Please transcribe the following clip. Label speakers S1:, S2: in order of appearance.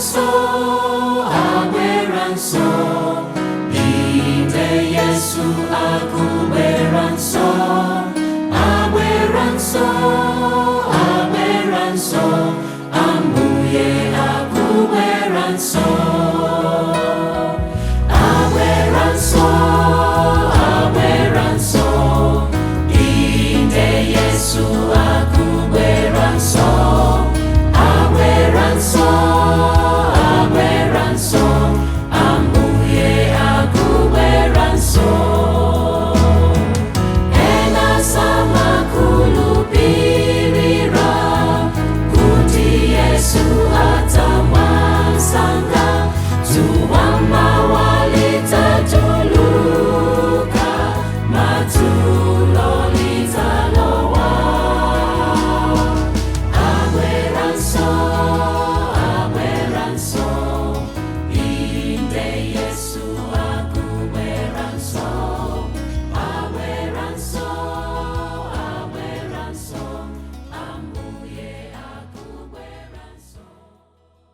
S1: Abweranso, abweranso, inde Yesu akubweranso. Abweranso, abweranso, ambuye akubweranso. Abweranso, abweranso, inde Yesu akubweranso.